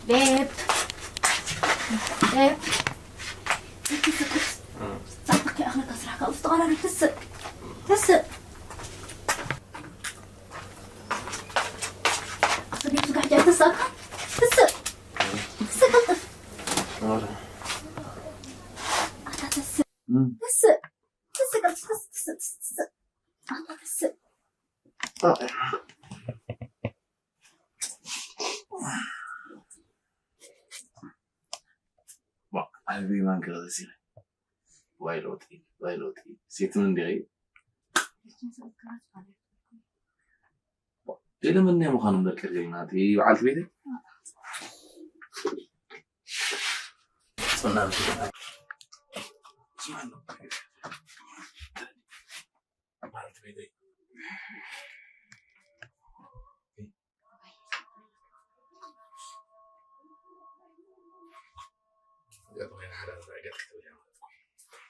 ቤብ፣ ቤብ፣ እቲ ፍቅር ሳዕጥቂ ኣኽለካ ስራሕካ ውስጥ ቃላሉ ትስእ፣ ትስእ። ኣቶ ቤብ ዝጋሕ ጃ ተሳካ፣ ትስእ፣ ትስእ ቀልጥፍ። ኣታ ትስእ፣ ትስእ፣ ትስእ ቀልጥፍ፣ ትስእ፣ ትስእ፣ ትስእ፣ ትስእ። ኣታ ትስእ። ዋ፣ ዓቢ ማንካ ተሲረ። ዋይ ለውጢ፣ ዋይ ለውጢ። ሴት ምን እንዲያ እዩ? ሌላ ምን ነው መኻኑ ምደቀር ገይና እቲ በዓልቲ ቤት? ጽና። ጽና። በዓልቲ ቤት።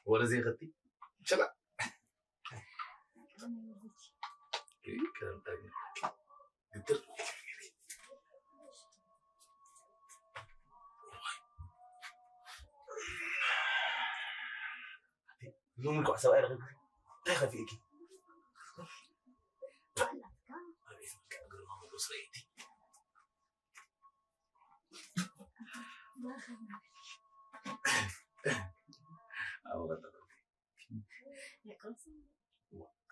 ወረ ዘይኸቲ ሸላ ግትር ሎሚ እኮ ሰብኣይ ረኺብኪ እንታይ ከፊእኪ? ኣቤት መልክዕ ግርማ ሞገስ ርእይቲ። ኣበ ቀጠልኩ።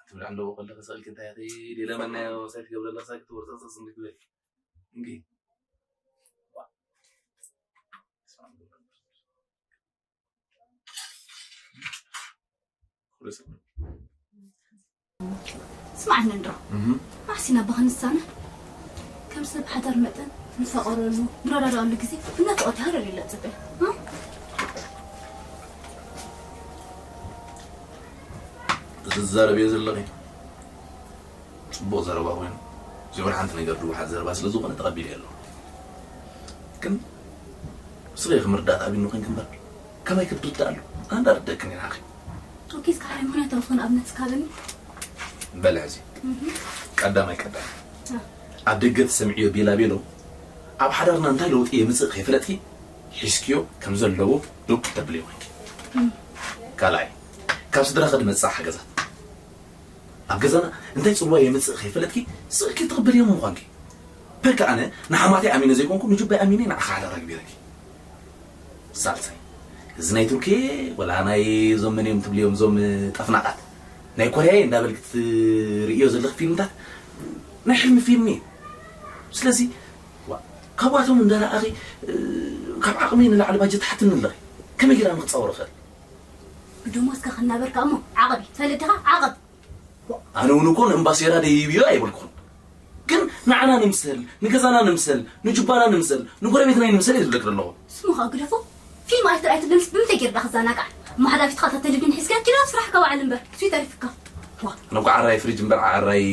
ትብልዕ ኣለዎ ከለኺ ሰቕልኪ እንታይ እያ? ሌላ መናዮ ሳይት ገብረ ኣለኺ ሳይት ትወርፀ ሰስ እንዲ ትብል። እንዲ። ስማዕኒ እንዶ፣ ማዕሲና ብኽንሳነ ከም ሰብ ሓዳር መጠን ንፋቐረሉ፣ ንረዳዳኣሉ ግዜ እናተቐድሃ ረድዮ ለጽበ። እዚ ትዛረብዮ ዘለኺ ጽቡቕ ዘረባ ኮይኑ፣ እዚኣ ሓንቲ ነገር ድውሓት ዘረባ ስለ ዝኾነ ተቐቢለዮ ኣለኹ። ግን ስለ ክምርዳእ ኣቢኒ ኮይንክ እምበር ከመይ ክትርዳእ ኣሎ ኣንዳ ርደክን ኢና ኣኺ። ኦኬ እስከ ሓደ ምክንያት ተምስኾን ኣብነት ስካበኒ በለ ሕዚ ቀዳማይ ቀዳም ኣብ ደገ ትሰምዕዮ ቤላ ቤሎ ኣብ ሓዳርና እንታይ ለውጢ የምፅእ ከይፈለጥኪ ሒዝክዮ ከም ዘለዎ ዱብ ተብልዮ ኮይንኪ ካልኣይ ካብ ስድራኸ ድመፅእ ሓገዛት ኣብ ገዛና እንታይ ፅልዋ የምፅእ ከይፈለጥኪ ስእልኪ ትቕበልዮም ምዃንኪ በቃ ኣነ ንሓማተይ ኣሚነ ዘይኮንኩ ንጁባይ ኣሚነ ንዓኻ ሓዳር ኣግቢረኪ ሳልሳይ እዚ ናይ ቱርኪ ወላ ናይ ዞም መን እዮም ትብልዮም ዞም ጠፍናቓት ናይ ኮርያየ እንዳበልክ ትርእዮ ዘለኽ ፊልምታት ናይ ሕልሚ ፊልም እዩ ስለዚ ካብኣቶም እንዳረኣኺ ካብ ዓቕመይ ንላዕሊ ባጀት ሓትኒ ኣለኺ ከመይ ጌራ ንክፃወሮ ክእል ብደሞዝካ ክናበርካ እሞ ዓቐብ እዩ ትፈልጥ ዲኻ ዓቐብ ኣነ እውን እኮ ንእምባሴራ ደይብዮ ኣይበልኩን ግን ንዓና ንምሰል ንገዛና ንምሰል ንጁባና ንምሰል ንጎረቤትና ንምሰል እየ ዝብለክ ዘለኹ ስሙ ከዓ ግደፎ ፊልም ኣይትርኣይ ትብለንስ ብምንታይ ጌርዳ ክዘናጋዕ እሞ ሓዳፊትካ እታ ቴሌቪዥን ሒዝካ ኪዳ ስራሕካ ዋዕል እምበር እሱ ይተሪፍካ ዋ ኣነ እኮ ዓራይ ፍሪጅ እምበር ዓራይ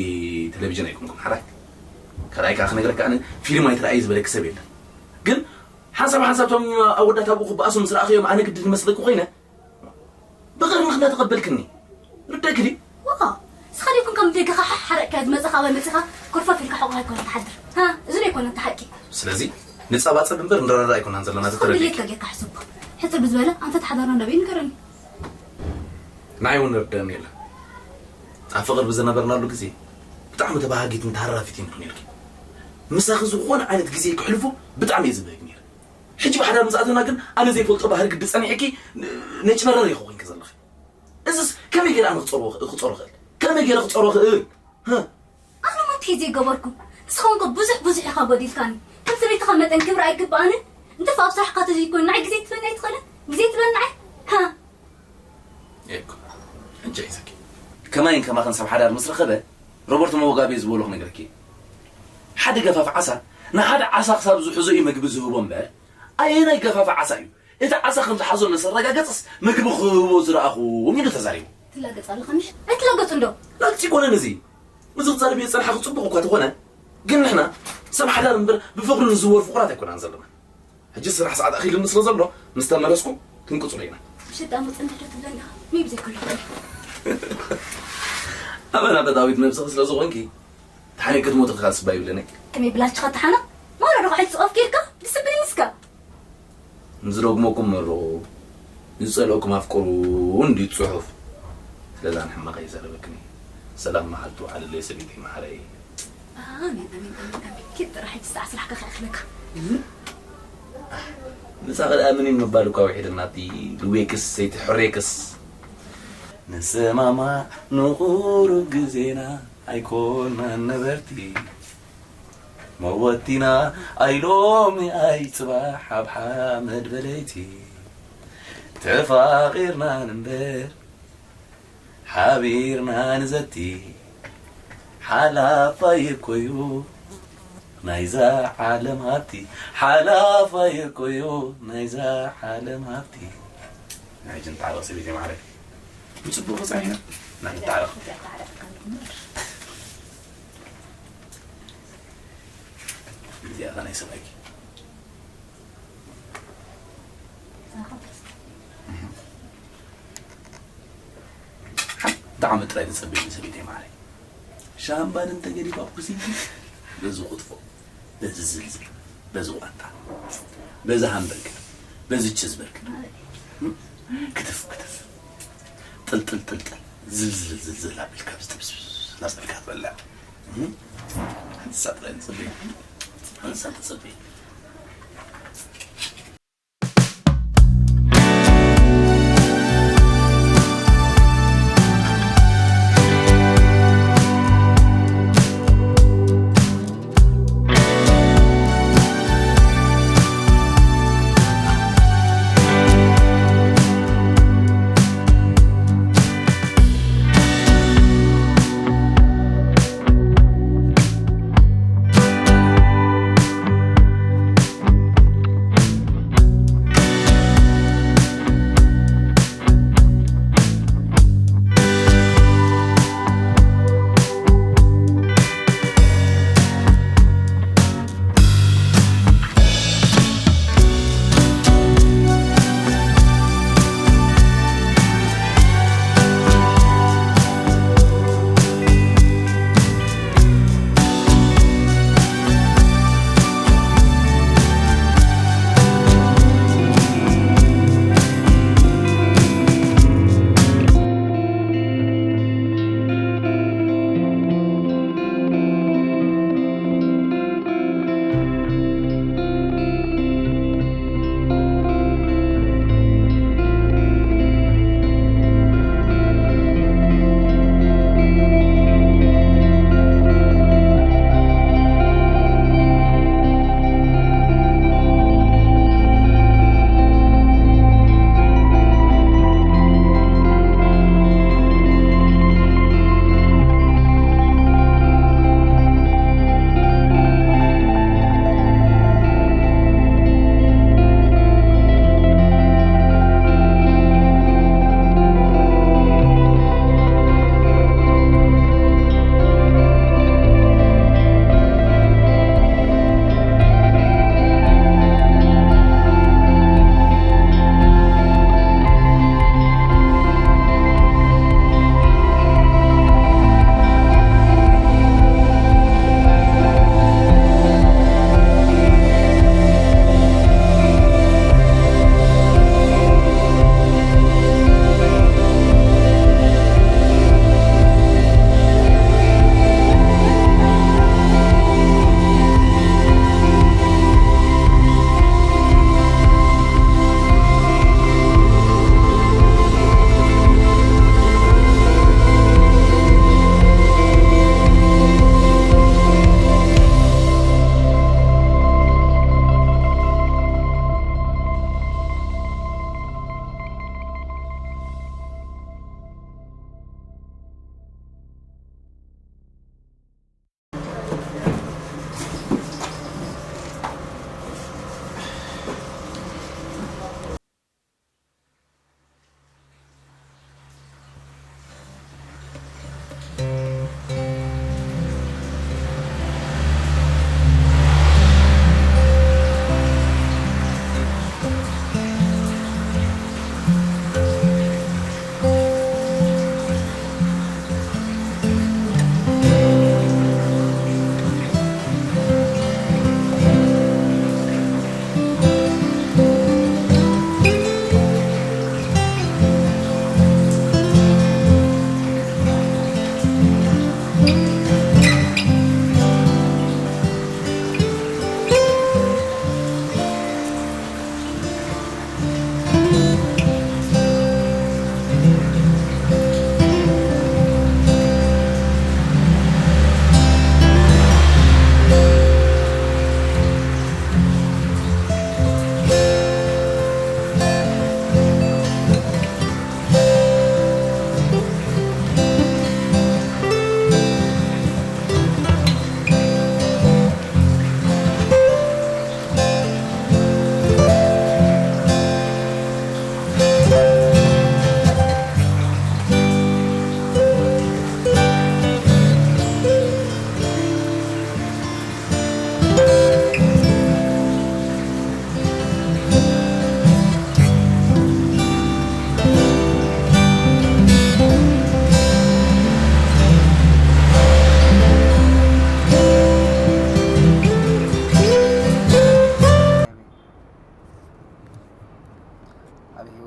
ቴሌቪዥን ኣይኮንኩን ሓራይ ካልኣይ ከዓ ክነግረካ ኣነ ፊልም ኣይትርኣይ ዝበለክ ሰብ የለን ግን ሓንሳብ ሓንሳብ ቶም ኣወዳት ኣብኡ ክበኣሱ ምስ ረኣኽዮም ኣነ ግዲ ዝመስለኪ ኮይነ ብቕድሚ ክዳ ተቐበልክኒ ርደግዲ ዋው ንስኻ ደይኮንካ ብደገኻ ሓሓረቅካ ዝመፅኻ ኣባይ መፅኻ ኮርፋፍ ኢልካ ሕቑኻ ኣይኮነ ትሓድር ሃ እዚ ደይኮነ እቲ ሓቂ ስለዚ ንፀባፀብ እምበር ንራራ ኣይኮናን ዘለና ተተረዲ ድሌትካ ጌርካ ሕስቦ ሕፅር ብዝበለ ኣንፈት ሓዳርና እንዳበይ ንገረኒ ንዓይ እውን ርደአኒ የለ ኣብ ፍቕር ብዝነበርናሉ ግዜ ብጣዕሚ ተባሃጊትን ተሃራፊትን ኢኹ ነርኪ ምሳኺ ዝኾነ ዓይነት ግዜ ክሕልፎ ብጣዕሚ እየ ዝበህግ ነይረ ሕጂ ብሓዳር ምስ ኣተና ግን ኣነ ዘይፈልጦ ባህሪ ግዲ ጸኒሕኪ ነጭ መረር ኢኺ ኮይንኪ ዘለኺ። እዝስ ከመይ ገይረ ኣነ ክጸርዎ ክጸርዎ ክእል? ከመይ ገይረ ክጸርዎ ክእል? ኣነ ሞ እንታይ ዘይገበርኩ? ንስኻ እኮ ብዙሕ ብዙሕ ኢኻ ጎዲልካኒ። ከም ሰበይትኻ መጠን ክብሪ ኣይግብኣንን? እንትርፎ ኣብ ስራሕካ ተዘይኮይኑ ንዓይ ግዜ ትበኒ ኣይትኽእልን? ግዜ ትበኒ ንዓይ? ሃ! ኤኮ ሕጂ ሒዘኪ ከማይን ከማኽን ሰብ ሓዳር ምስ ረኸበ ሮበርት ሞጋቤ ዝበሎ ክነግረኪ ሓደ ገፋፍ ዓሳ ንሓደ ዓሳ ክሳብ ዝሕዞ እዩ መግቢ ዝህቦ እምበር ኣየናይ ገፋፍ ዓሳ እዩ እቲ ዓሳ ከም ዝሓዞ ምስ ኣረጋገጸስ መግቢ ክህቦ ዝረኣኹ ኢሉ ተዛሪቡ። ትላገጽ ኣለኻ ምሽ? ኣይትላገጽ እንዶ። ላግጺ ኣይኮነን እዚ እዚ ክዛረብ እየ ዝጸንሓ ክጽቡቕ እኳ ተኾነ ግን ንሕና ሰብ ሓዳር እምበር ብፍቕሪ ንዝወር ፍቑራት ኣይኮናን ዘለና። ሕጂ ስራሕ ሰዓት ኣኺሉኒ ስለ ዘሎ ምስ ተመለስኩ ክንቅጽሎ ኢና። ምሸት ደኣ መጸ እንድሕር ትብለኒ ኢኻ። መይ ብዘይ ኩሉ። ኣበና በጣዊት ነብስኺ ስለ ዝኾንኪ ተሓኒቂ ክትሞቲ ክኻል ስባ ይብለኒ። ከመይ ብላችኻ ተሓነቕ? ማራ ዶ ክሕልቲ ጸወፍ ጌርካ? ድስብልኒ እስካ። ንዝረግመኩም መርቑ፣ ንዝጸልኦኩም ኣፍቅሩ እንድዩ እቲ ጽሑፍ። ስለዛ ንሕማቕ ኣይዛረበክን እየ። ሰላም መዓልቲ ውዓልለይ ሰበይተይ መዓረይ። ኣሜን ኣሜን ኣሜን ኣሜን። ኪድ ጥራሕ ሕጂ ሰዓት ስራሕካ ከይኣኽለካ። ምሳኺ ደኣ ምን ምባል እኳ ውሒድና እቲ ልዌክስ ሰይቲ ሕሬክስ። ንሰማማዕ ንቑሩብ ግዜና ኣይኮናን ነበርቲ። መወቲና ኣይ ሎሚ ኣይ ጽባሕ ኣብ ሓመድ በለይቲ ተፋቒርና ንንበር ሓቢርና ንዘቲ ሓላፋይ እኮዩ ናይዛ ዓለም ሃብቲ ሓላፋይ እኮዩ ናይዛ ዓለም ሃብቲ ናይ ጅንጣ ሰበይቲ ማዕረ ብጽቡቕ ጸኒሕና ንታረቕ እዚኣ ናይ ሰብኣይኪ ብጣዕሚ ጥራይ ተጸበይኒ ሰበይተይ ማዕረይ ሻምባን እንተገዲፋ ኩሲኪ በዚ ክትፎ በዚ ዝልዝል በዚ ቋንጣ በዚ ሃምበርገር በዚ ችዝበርገር ክትፍ ክትፍ ጥልጥል ጥልጥል ዝልዝል ዝልዝል ኣቢልካ ብዝጥብስ ኣቢልካ ትበልዕ ሓንሳ ጥራይ ንፅበይ ሓንሳ ተፀበይ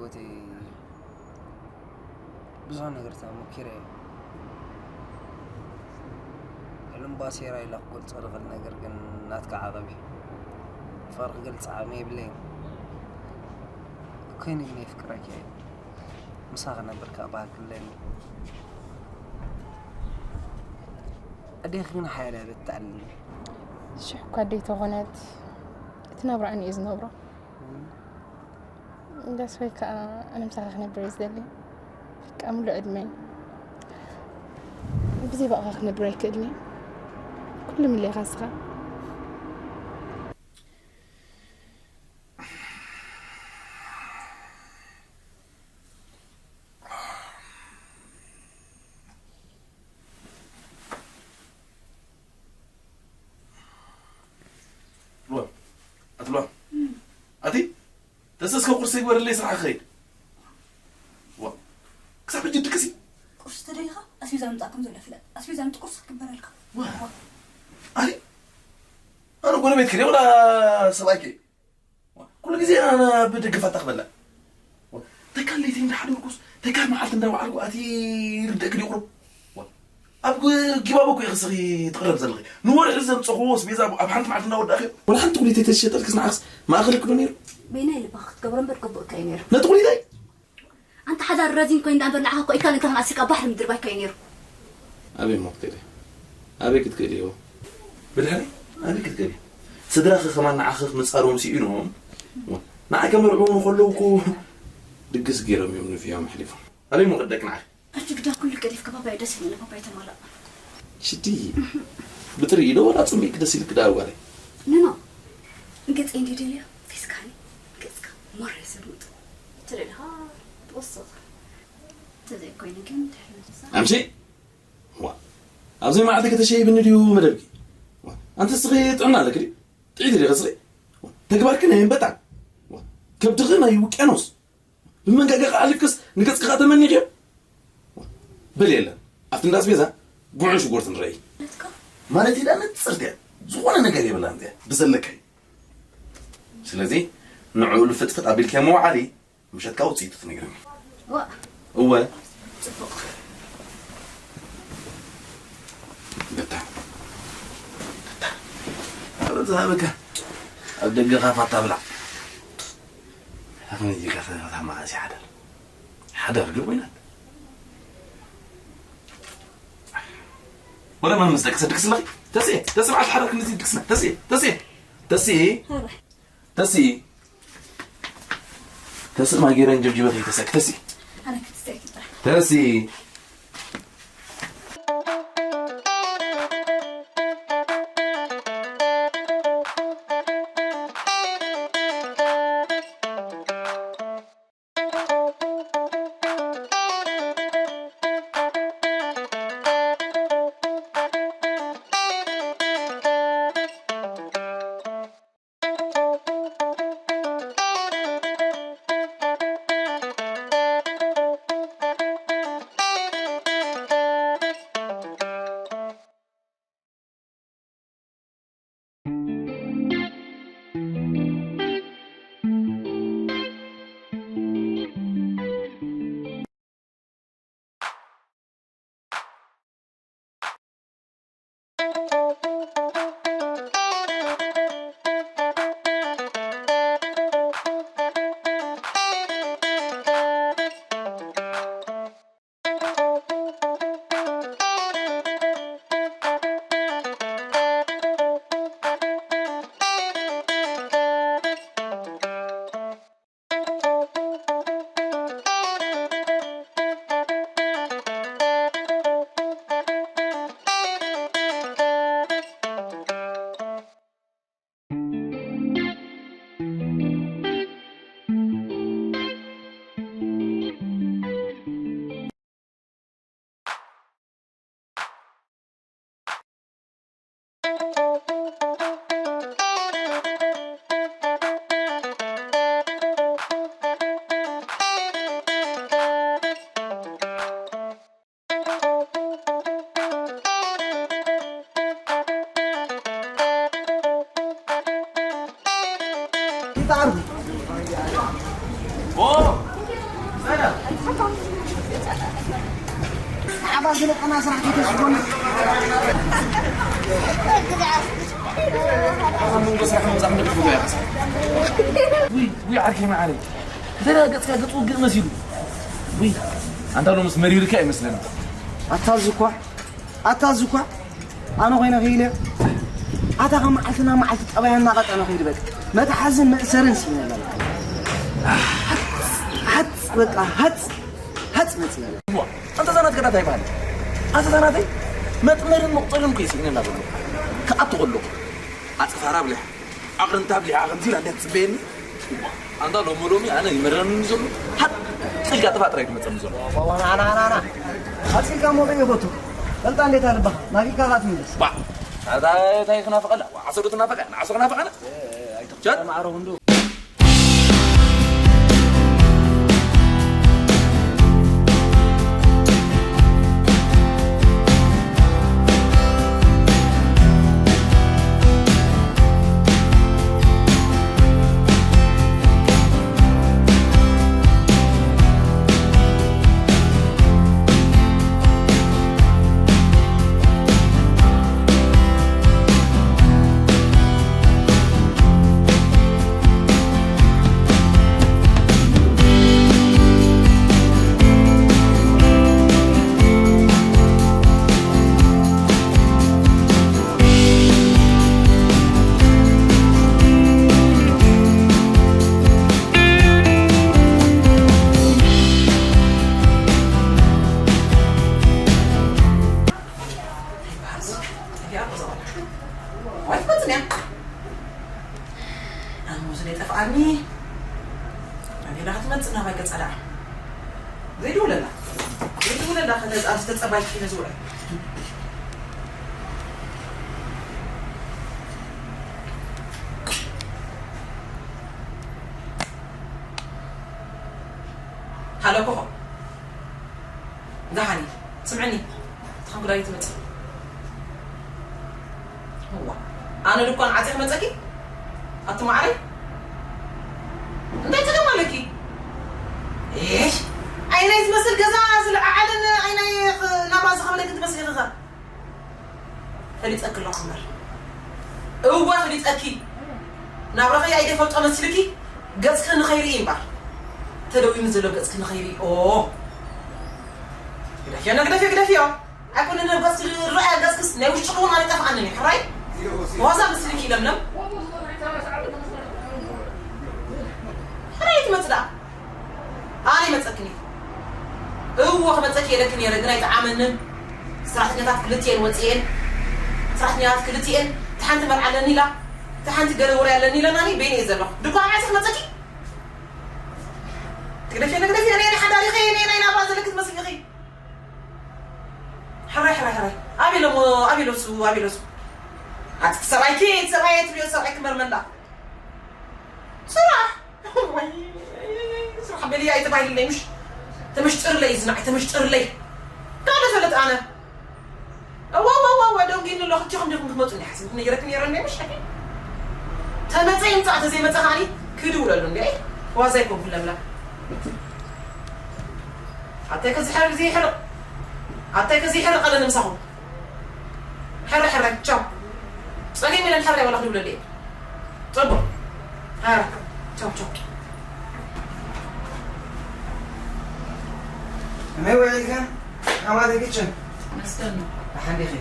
እቲ ብዙሕ ነገር ተሞኪረ እየ። ሕልም ባሴራ ኢላ ክገልጾ ዝኽእል ነገር ግን ናትካ ዓቐብ እዩ። ፍቕሪ ክገልጽ ዓቕሚ የብለይን። ኮይኑ ግን የፍቅረኪ እየ። ምሳኺ ክነብር ከኣ ባህጊ ኣለኒ። ኣዴኺ ግን ሓያል እያ በትተኣልኒ። ሽሕ እኳ ኣደይ ተኾነት፣ እቲ ናብራኣን እዩ ዝነብሮ። ደስ ወይ ከዓ ኣነ ምሳኻ ክነብር እየ ዝደሊ። በቃ ምሉእ ዕድመይ ብዘይ ብኣኻ ክነብር ኣይክእልን እየ። ኩሉ ምለኻ ንስኻ። ኣትሎ ኣቲ ተሰስከ ቁርሲ ግበረለይ፣ ስራሕ ክኸይድ። ዋ፣ ክሳብ ሕጂ ድቅሲ። ቁርሲ ተደሊኻ ኣስቤዛ ምምጻእ ከም ዘሎ ፍለጥ። ኣስቤዛ ምጥ ቁርሲ ክግበረልካ። ዋ። ኣይ፣ ኣነ ጎረቤት ክደ ወላ ሰብኣይከ? ዋ፣ ኩሉ ግዜ ኣነ ብደገፋታ ክበላ። ዋ፣ ተካል ለይቲ እንዳሓደርኩስ፣ ተካል መዓልቲ እንዳወዓልኩ ኣቲ ርደክ ዲቁሩ። ዋ፣ ኣብ ግ-፣ ጊባቦ እኮ ኢኺ ስኺ ትቕረብ ዘለኺ። ንወርሒ ዘምጸኽዎ ኣስቤዛ ኣብ ሓንቲ መዓልቲ እንዳወዳእኺ። ወላ ሓንቲ ኩሊተይ ተዝሸጠልክስ ንዓኽስ ማእኸል ክዶ ነይሩ? በይናይ ልብኻ ክትገብሮ እምበር ግቡእካ እዩ ነይሩ። ነቲ ኩሊተይ? ኣንታ ሓዳር ረዚን ኮይኑ ደኣ እምበር ንዓኻ እኮ ኢድካ ንእግርኻ ኣሲርካ ባሕሪ ምድርባይካ እዩ ነይሩ። ኣበይ እሞ ክትከዲ? ኣበይ ክትከዲ እዮ? ብድሕሪ ኣበይ ክትከዲ? ስድራኺ ከማን ንዓኺ ክምጻሮም ስኢኖም፣ ንዓይ ከመርዕዉ ከለዉ እኮ ድግስ ገይሮም እዮም ንፍዮም ኣሕሊፎም። ኣበይ እሞ ክደክ ንዓኺ? ኣቲ ግዳ ኩሉ ገዲፍካ ባባይ ደስ ይብለኒ፣ ባባይ ተማላእ። ሽዲ፣ ብጥሪ ኢዶ ወላ ጽምቢልክ ደስ ኢልክ ደኣ ጓለይ? ንኖ፣ ገጸይ እንዲ ደልዮ፣ ፌስካኒ፣ ገጽካ፣ ሞሬ ዘርምጡ። ትደልኻ፣ ትወስኽ። ተዘይኮይኑ ግን ድሕሪ ምሳ። ኣምሲ? ዋ፣ ኣብዚ መዓልቲ ከተሸይብኒ ድዩ መደብኪ? ዋ፣ ኣንቲ እስኺ ጥዕና ኣለኪ ድዩ? ጥዒት ኢኺ ስኺ? ዋ፣ ተግባርኪ ናይ ኣንበጣ። ዋ፣ ከብድኺ ናይ ውቅያኖስ። ብመንጋጋኻ ኣሊፍክስ ንገጽካ ተመኒኽዮ? በል የለን፣ ኣብቲ እንዳ ኣስቤዛ ጉዕን ሽጉርትን ረኣይ። ማለተይ ደኣ ንጽርቲ እያ፣ ዝኾነ ነገር የብላን እዚኣ፣ ብዘለካ እዩ። ስለዚ ንዕኡ ፍጥፍጥ ኣቢልክያ ምውዓሊ፣ ምሸትካ ውጽኢቱ ትነግረኒ። ዋ። እወ። ጽቡቕ። በታ። በታ። ኣብ ዝሃበካ ኣብ ደገ ካፋ ታብላ። ኣኽኒ ዚጋ ፈታ መዓስ ይሓደር? ሓደር ግን ኮይናት። ወላ ማን ምስ ደቅሰ ድግስ ኣለኺ? ተስኤ፣ ተስኤ፣ መዓልቲ ሓደር ክንዚ ድግስና። ተስኤ፣ ተስኤ፣ ተስኤ፣ ተስኤ፣ ተስእ ማጌረን ጀብጅበ ከይተሰክ ተስእ። ኣነ ክትሰክ ጥራሕ። ተስእ። ይጣዕም። ኦ፣ ዓባ ዝለቀና ስራሕ ተተስጎና። ኣብ መንጎ ስራሕ ምብዛሕ ምልክት ጉዳይ ይኸስ። ውይ፣ ውይ፣ ዓርከይ መዓረይ። እንተ ደኣ ገጽካ ገጽ ውግእ መሲሉ። ውይ፣ ኣንታ ሎምስ መሪርካ ኣይመስለንን። ኣታ እዚ እኳ፣ ኣታ እዚ እኳ፣ ኣነ ኮይነ ክኢለ። ኣታ ካብ መዓልቲ ናብ መዓልቲ ጠባያ እናቐጠነ ከይዱ በቃ። መትሓዝን መእሰርን ስኢነ ኣለና። ሃጽ፣ በቃ፣ ሃጽ፣ ሃጽ መጺእና። እሞ፣ ኣንታ እዛ ናትካ እንታይ ይበሃል? ኣንታ እዛ ናተይ መጥመርን መቑጸርን እኮ እዩ ስኢነላ ዘሎ። ክኣቱ ከሎ፣ ኣጽፋራ ኣብሊሓ፣ ኣቕርንታ ኣብሊሓ ከምዚ ኢላ እንድያ ትጽበየኒ። ኣንታ ሎሚ ሎሚ ኣነ ይመረረኒ ዘሎ። ሃጥ ኢልካ ጥፋእ ጥራይ ትመጸኒ ዘሎ። ዋና፣ ና፣ ና፣ ና። ኣጽልካ ሞዶ ይፈቱ። ፈልጣ እንዴት ኣልባ? ናፊካ ካትምልስ። ባ። ኣታ እንታይ ክናፍቐላ? ዓሶ ዶ ትናፍቐ? ንዓሶ ክናፍቐና? ሸት? ማዕሮ ክንዱ። ኣይትመጽን እያ። ኣነ ወስደ ይጠፍኣኒ። ኣቤላ ክትመጽእ ናባይ ገጻ ደኣ። ዘይድውለላ። ዘይድውለላ፣ ከተ-፣ ኣብዚ ተጸባይኪ ኢለ ዝውዕል። ሃሎ ኮኾብ። ደሓን እየ። ስምዕኒ፣ እቲ ከም ጉዳይ ትመጽእ። እዋ፣ ኣነ ድኳን ዓጽየ ክመጸኪ? ኣቲ ማዕረይ? እንታይ ጸገም ኣለኪ? ኤሽ፣ ኣይናይ ዝመስል ገዛ ዝለዓዓለን ኣይናይ ኽ-፣ ናባ ዝኸበደክን ትመስሊ ኢኺ ኸ? ፈሊጠኪ ኣለኹ እምበር። እወ ፈሊጠኪ። ናብራኺ ኣይደፈልጦ መሲልኪ ገጽኪ ንኸይርኢ እምበር። ተደዊኑ ዘሎ ገጽኪ ንኸይርኢ። ኦ። ግደፍዮ፣ ግደፍዮ፣ ግደፍዮ። ኣይኮነን ገጽኪ ዝረኣያ ገጽክስ ናይ ውሽጥኺ እውን ኣይጠፍኣንን እዩ። ሕራይ? ዋዛ መሲልኪ ለምለም። ሕራይ ትመጽእ ደኣ። ኣነ ይመጸክን እየ። እወ ክመጸኪ የለኪ ነይረ፣ ግን ኣይጠዓመንን። ሰራሕተኛታት ክልቲኤን ወጺኤን። ሰራሕተኛታት ክልቲኤን፣ እቲ ሓንቲ መርዓ ኣለኒ ኢላ፣ እቲ ሓንቲ ገለ ወረ ኣለኒ ኢለናኒ፣ በይነ እየ ዘለኹ። ድኳን ዓጽየ ክመጸኪ? ትግደፊ፣ ንግደፊ፣ እኔ ናይ ሓዳሪኸ፣ እኔ ናይ ናባ ዘለኪ ትመስሊ ኢኺ። ሕራይ፣ ሕራይ፣ ሕራይ። ኣቤሎሞ፣ ኣቤሎሱ፣ ኣቤሎሱ። ኣቲ ሰብኣይኪ፣ ሰብኣይ ትብዮ፣ ሰብኣይ ክመርመላ። ስራሕ። ወይ፣ ስራሕ በሊ ኣይተባሂልለይ ምሽ? ተመሽጥርለይ ዝናዕ፣ ተመሽጥርለይ። ካለ ፈለጥ ኣነ። እዋ፣ እዋ፣ እዋ፣ እዋ፣ ደንጊኒ ኣሎ፣ ክልቲኹም ዲኹም ክትመጹ እንዲ ሓሲብኩ ነይረክ ነይረ እንዲ ምሽ? ተመጸ ይምጻእ፣ ተዘይመጸ ከዓኒ ክድውለሉ እንዲ። ዋዛ ኣይኮንኩን ለምለም። ኣታይ ከዚ ሕርቅ ዘይሕርቅ። ኣታይ ከዚ ሕርቅ ኣለኒ ምሳኹም። ሕረ፣ ሕረ፣ ቻው። ጸገም የለን፣ ሕረ ወላ ክድውለለይ። ጽቡቅ። ሕረ፣ ቻው፣ ቻው። ከመይ ውዒልካ? ሓማተ ክችን? መስገን ነው። ደሓን ዲኺ?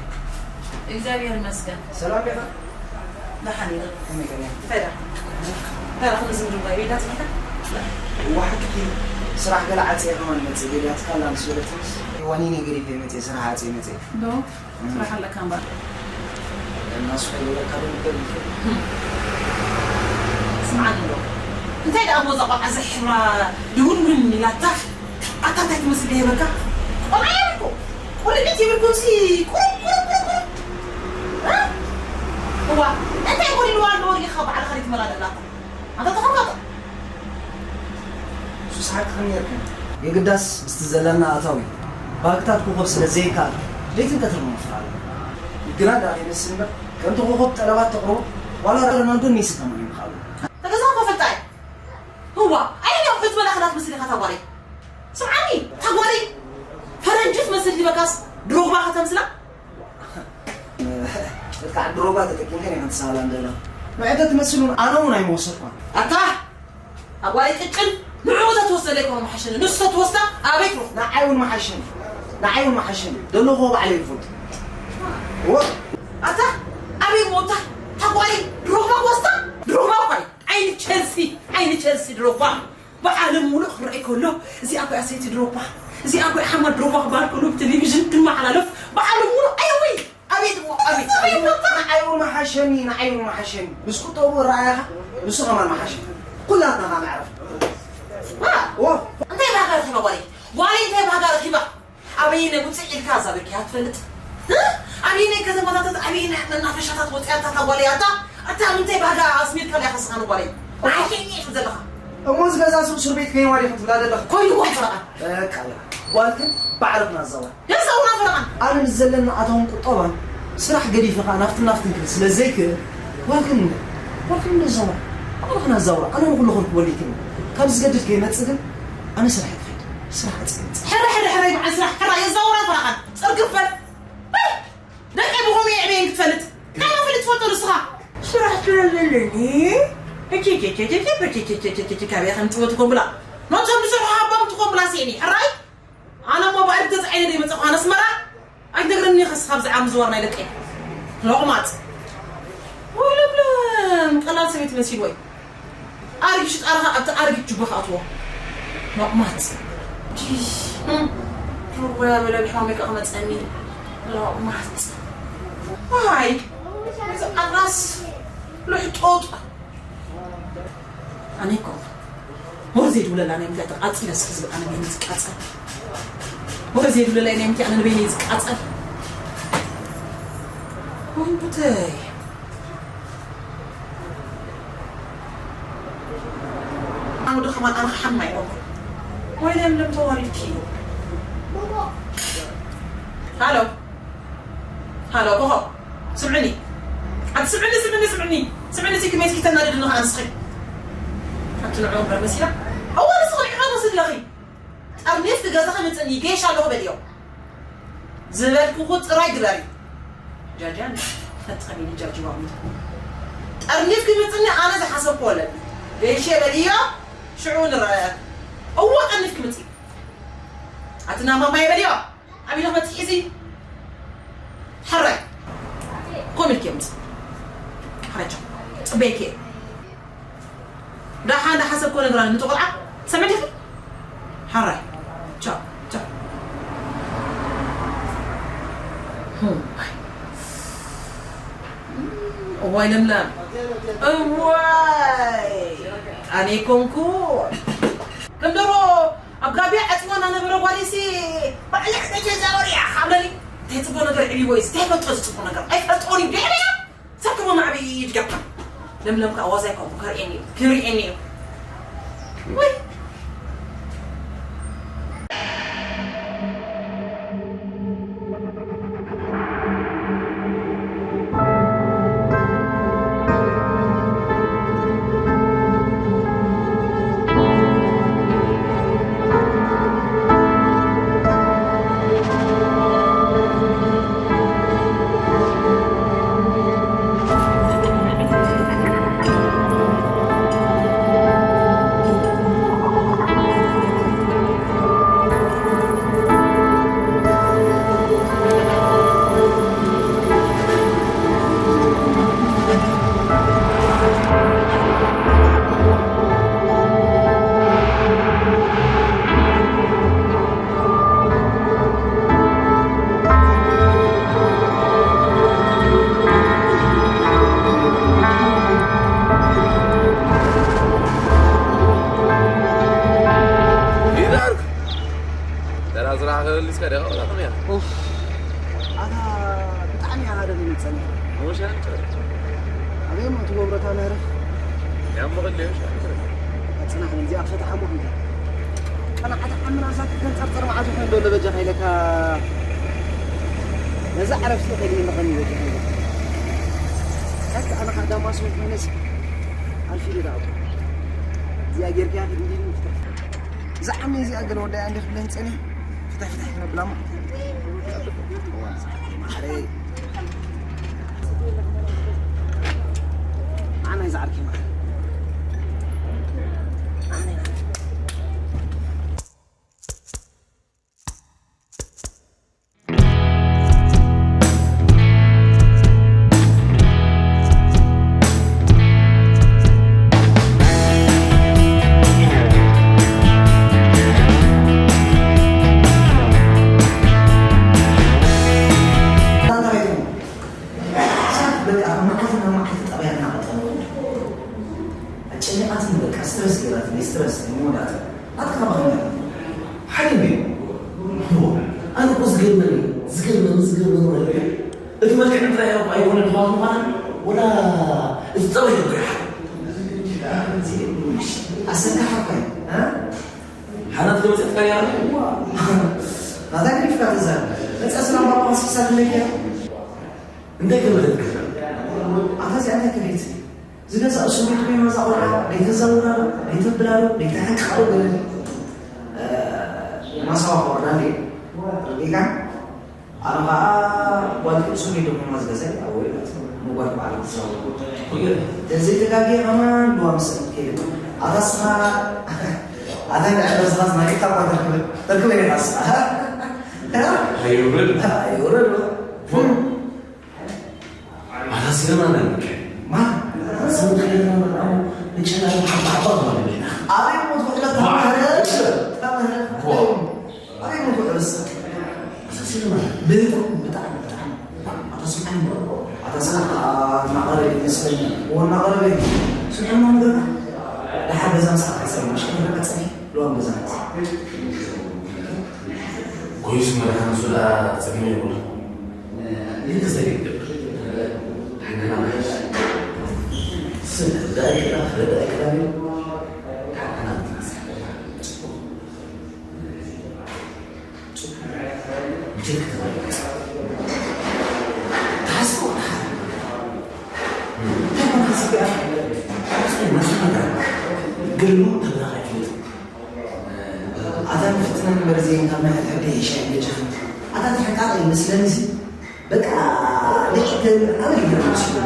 እግዚኣብሔር ይመስገን። ሰላም ዲኻ? ደሓን ኢና። ከመይ ቀኒኻ? እንታይ ደኣ? እንታይ ደኣ፣ ክንዝም ድንጓይ ቤላ ጽኒሕካ? እዋ፣ ሓቂ ስራሕ ገለ ዓጽየ ከማን መጽእ ገሊያትካ ኣላ ምስ በለትንስ። ዋኒነ ገዲፈ መጽእ፣ ስራሕ ዓጽየ መጽእ። ዶ? ስራሕ ኣለካ እምበር። እናስሑ ይብለካ ዶ ንገር ይፈል? ስምዓኒ ዶ? እንታይ ደኣ እሞ እዛ ቆልዓ እዛ ሕብራ ድውንውን ኢላ ታፍ ኣታ እንታይ ትመስል ይህበካ? ቆልዓ የብልኩ። ቁልዒት የብልኩምሲ ቁሩብ፣ ቁሩብ፣ ቁሩብ፣ ቁሩብ። እ? እዋ፣ እንታይ ጎዲልዋ ኣሎ ወዲኻ ባዕልኻ ዘይትመላለእ ኣታ? ኣታ ተኸርካቶ። ሱስ ሓቅኽን ነይርክን። የግዳስ ምስቲ ዘለና ኣታዊ ባንክታት ኮኾብ ስለ ዘይከኣል ለይትን ቀትርን ምፍራር። ግና ደኣ ከይመስል እምበር ከምቲ ኮኾብ ጠለባት ተቕርቦ ዋላ ሮናልዶን ሜሲ ከማን እዮም ክኣልዉ። ተገዛእኮ ፈልጣይ። ህዋ፣ ኣየናይ ኣቑሑት መላኽና ትመስል ኢኻ እታ ጓለይ? ጓለይ ፈረንጂ ትመስል ዲበካስ ድሮግባ ከተምስላ። እታ ድሮባ ተጠቂምካ ናይ ሓንቲ ሳላ እንደላ መዕተ ትመስሉ ኣነ እውን ኣይመወሰድኳን። ኣታ ኣጓለይ ቅጭን ንዕኡ ተትወስደ ለይኮነ መሓሸኒ ንሱ ተትወስዳ ኣበይ ትወስዳ? ንዓይ እውን መሓሸኒ ንዓይ እውን መሓሸኒ ደለኹዎ ባዕለይ ይፈልጥ። ወ ኣታ ኣበይ ሞታ ታጓይ ድሮባ ወስዳ ድሮባ ኳይ ዓይኒ ቸልሲ ዓይኒ ቸልሲ ድሮባ ብዓለም ሙሉእ ክረኣይ ከሎ እዚኣ እኮ እያ ሰይቲ ድሮባ እዚኣ እኮ እያ ሓማድ ድሮባ ክበሃል ከሎ ብቴሌቪዥን ክመሓላለፍ ብዓለም ሙሉእ ኣይ ወይ ኣቤት እሞ ኣቤት ኣቤት ንዓይ እውን መሓሸኒ ንዓይ እውን መሓሸኒ ምስ ቁጠቡ ረኣያኻ ንሱ ከማን መሓሸኒ ኩላትና ኸዓ መዕረፍ ዋ እንታይ ባህጋ ረኺባ ጓለይ ጓለይ እንታይ ባህጋ ረኺባ ኣበየናይ ውፅእ ኢልካ እዛ በኪያ ትፈልጥ ኣበየናይ ከተማታት ኣበየናይ መናፈሻታት ወፅያ እታ ጓለይ ኣታ ኣታ ምንታይ ባህጋ ኣስሚርካ ሊያ ከስኻ ንጓለይ መሓሸኒ ኢኹም ዘለኻ እሞ እዚ ገዛ ሱር ሱር ቤት ከይዋ ዲኹም ትብላ ዘለኻ ኮይንዎ ፈረቓ በቃ እያ ጓልክን ባዕልኽን ኣዛውራ ደሳውና ፈረቓ ኣነ ምስ ዘለኒ ኣታውን ቁጠባን ስራሕ ገዲፈ ከዓ ናፍትን ናፍትን ክብል ስለ ዘይክእል ጓልክን እንደ ጓልክን እንደ ኣዛውራ ኣባኽን ኣዛውራ ኣነ ንኩሉ ክርክበሉ ይክእል ካብ ዝገድድ ከይመፅእ ግን ኣነ ስራሕ ክኸይድ ስራሕ ኣፅግንፅ ሕረ ሕረ ሕረ ይበዓል ስራሕ ሕራ የዛውራ ፈረቓ ፅርግፈል ደቂ ብኸመይ የዕበየን ክትፈልጥ ካብ መፍልጥ ትፈልጦ ንስኻ ስራሕ ስለዘለኒ ካበያ ከም ጥበብ ትኮንብላ ነቶም ዝሰርሑ ሃቦም ትኮንብላ ስእኒ ሕራይ ኣነ እሞ ብኣድግ ተፃዒነ ዶ ይመፀኹ ኣነ ኣስመራ ኣይትነግረኒ ከስ ካብ ዝዓም ዝወር ናይ ደቀይ ሎቕማፅ ወይ ለምለም ቀላል ሰበይቲ መሲል ወይ ኣርጊሽ ጣርኻ ኣብቲ ኣርጊት ጅቦ ክኣትዎ ሎቕማፅ ጅቦያ በለ ብሕማመይ ከቕመፀኒ ሎቕማፅ ዋይ እዚ ኣራስ ልሕጦጥ ኣነ እኮ ወር ዘይድውለላ ናይ ምንታይ ተቃፂለ እስኪ ዝብል ኣነ በይነይ ዝቃፀል ወር ዘይድውለላ ናይ ምንታይ ኣነ ንበይነይ ዝቃፀል ወይ ጉተይ ኣነ ወዲ ከማን ኣነ ክሓማ ይቆም ወይ ለምለም ተዋሪድኪ ሃሎ ሃሎ ኮኾብ ስምዕኒ ኣቲ ስምዕኒ ስምዕኒ ስምዕኒ ስምዕኒ ሲ ክመይትኪ ተናድድኒ ከዓ ንስኺ ኣቲ ንዑ እምበር መሲላ እዋ ንስኺ ልዕባ መስለኺ ጠርኒፍኪ ገዛኺ ምፅኒ ገይሻ ኣለኹ በልዮ ዝበልክኹ ጥራይ ግበሪ ጃጃን ፈጣሪ ልጃጅዋ ሙት ጠርኒፍኪ ምፅኒ ኣነ ዝሓሰብኩ ወለኒ ገይሸ በልዮ ሽዑ ንረኣያ እዋ ጠርኒፍኪ ምፅኒ ኣቲ ናማማየ በልዮ ዓቢሉ ክመፅእ ሕዚ ሕራይ ኮም ኢልኪ ምፅ ሕራይ ቻው ፅበይኪ ዳሓ እንዳሓሰብኮ ነግራ ንጥቁልዓ ሰምዕትኺ ሕራይ ቻው ቻው እዋይ ለምለም እዋይ ኣነ ኮንኩ ከም ደሮ ኣብ ጋብያ ዓፅዋ እናነበረ ጓለይሲ ባዕልዕ ተጀዛወር እያ ካብ ለሊ እንታይ ፅቡቅ ነገር ዕብይዎ እዩ እንታይ ፈልጦ ዝፅቡቅ ነገር ኣይፈልጦን እዩ ድሕሪያ ሰብ ክሞ ማዕበይ እዩ ድጋካ ለምለም ከዓ ዋዛ ይኮንኩ ከርእየኒ እዩ ክርእየኒ እዩ ወይ ተራ ስራሕ ክህልስካ ዲኻ ወላ ከመይ እያ? ኡፍ ኣታ ብጣዕሚ እያ ሃደም ይመፀኒ። መወሻ ንጨር። ኣበይ እሞ ትገብሮ እታ ምህርፍ? ያም መቐለዮ ሻ ንጨር። ኣፅናሕ እዚኣ ክፈትሓ እሞ ከምዛ ቀናዓት ዓምና እዛ ክትገንፀርፀር መዓት ይኾን ዶ በጃኻ ኢለካ ነዛ ዕረፍቲ ከይድ ይንቐኒ በጃኻ ኢለካ ኣነ ከዓ ዳማ ስወት ኮይነስ ኣልፊ ዶ ዳኣቦ እዚኣ ጌርካያ ኪድ እንዲኒ ምፍትሕ እዛ ዓሚ እዚኣ ግን ወዳያ እንዲ ክብለኒ ፀኒሕ ፍታሕ ፍታሕ ክነብላ እሞ። ማዕረይ። ኣነ ዝዓርኪ ማዕረ። ኣነ በቃ ካብ መዓልቲ ናብ መዓልቲ ጠባያ እናቐጠነ ጨኒቓትኒ፣ በቃ ስትረስ ገይራትኒ፣ ስትረስ መወዳእታ ናትካ ባህልና ሓደ እንድዩ። እወ፣ ኣነ እኮ ዝገርመኒ፣ ዝገርመኒ፣ ዝገርመኒ ማለት እዩ፣ እቲ መልክዕ ጥራይ እኮ ኣይኮነን ድኻት ምዃና፣ ወላ እቲ ጸባይ እኮ ይሓ-፣ ኣሰካሓ እኮ እዩ፣ እ? ሓናት ከመጸትካ እያ? እዋ። ናታ ገዲፍካ ተዛረብ። ነጻ ሰላም ባባ ከስክሳትለይ እያ። እንታይ ከመጸትካ? ኣታ እዚኣ እንታይ ከመይት? ዝገዛእ ስዊት ኮይና እዛ ቆልዓ፣ ደይተዛውራ ዶ፣ ደይተብላ ዶ፣ ደይተሓቅቃ ዶ ገለ፣ እ፣ ማሳዋ ክወርዳ እንዴ? ርዲእካ? ኣነ ኸዓ ጓል ክልሱ ሜዶ ኮይና ዝገዛእ፣ ኣወይ፣ ንጓል በዓል ክትዛውር። ተዘይተጋግየ ከማን ድዋ ምስ ከይደ። ኣታ ስኻ፣ ኣታ ንዕቀ ስኻ ናይ ክልተ እኳ ተርክበ፣ ተርክበ ኢኻ ስኻ። ኣይውረድ። ኣይውረድ። ኣታ ሲነማ ነን። ማ? ስም ከይና ምናምን ንጨና ሓባ ማለት ነው። ኣበይ ሞት ውዕለት ተማህረ? ተማህረ። ዋ። ኣበይ ሞት ውዕለት? ኣታ ሲነማ ነን። ብጣዕሚ፣ ብጣዕሚ፣ ብጣዕሚ። ኣታ ስምዓኒ። ኣታ ስምዓ፣ እናቐረበ ይመስለኒ። እዎ፣ እናቐረበ እዩ። ስምዑ፣ ማን ገና? ደሓር ገዛ ምሳኻ ኣይሰማሽ። ከመይ ገና ጸኒሑ? ሎሚ ገዛ ምሳኻ። ጎይስ መድሓን እሱ ደኣ ጸገም የብሉን። ይህ ክስታይ ይገብር። ሓንና ማሕሽ። ስለ ደኣ ይቅራ፣ ስለ ደኣ ይቅራ። ሓንና ትናስ። ጽቡቕ። ጽቡቕ። ምጀት ከተባለ። ትሓስቦ ደሓር። እንታይ ኮነ ሓሲብካ? ጽቡቕ፣ ናስና ደኣ። ገሉ ተብራኻ ይፍለጥ። ኣታ ንፍትነን መርዝየን ካብ ናይ ሕድሕድ ይሕሻ እዩ በጃኻ። ኣታ ተሕቃቒ ይመስለኒ እዚ። በቃ፣ ልዕልቲ ኣበይ ይገርም ሲሉ።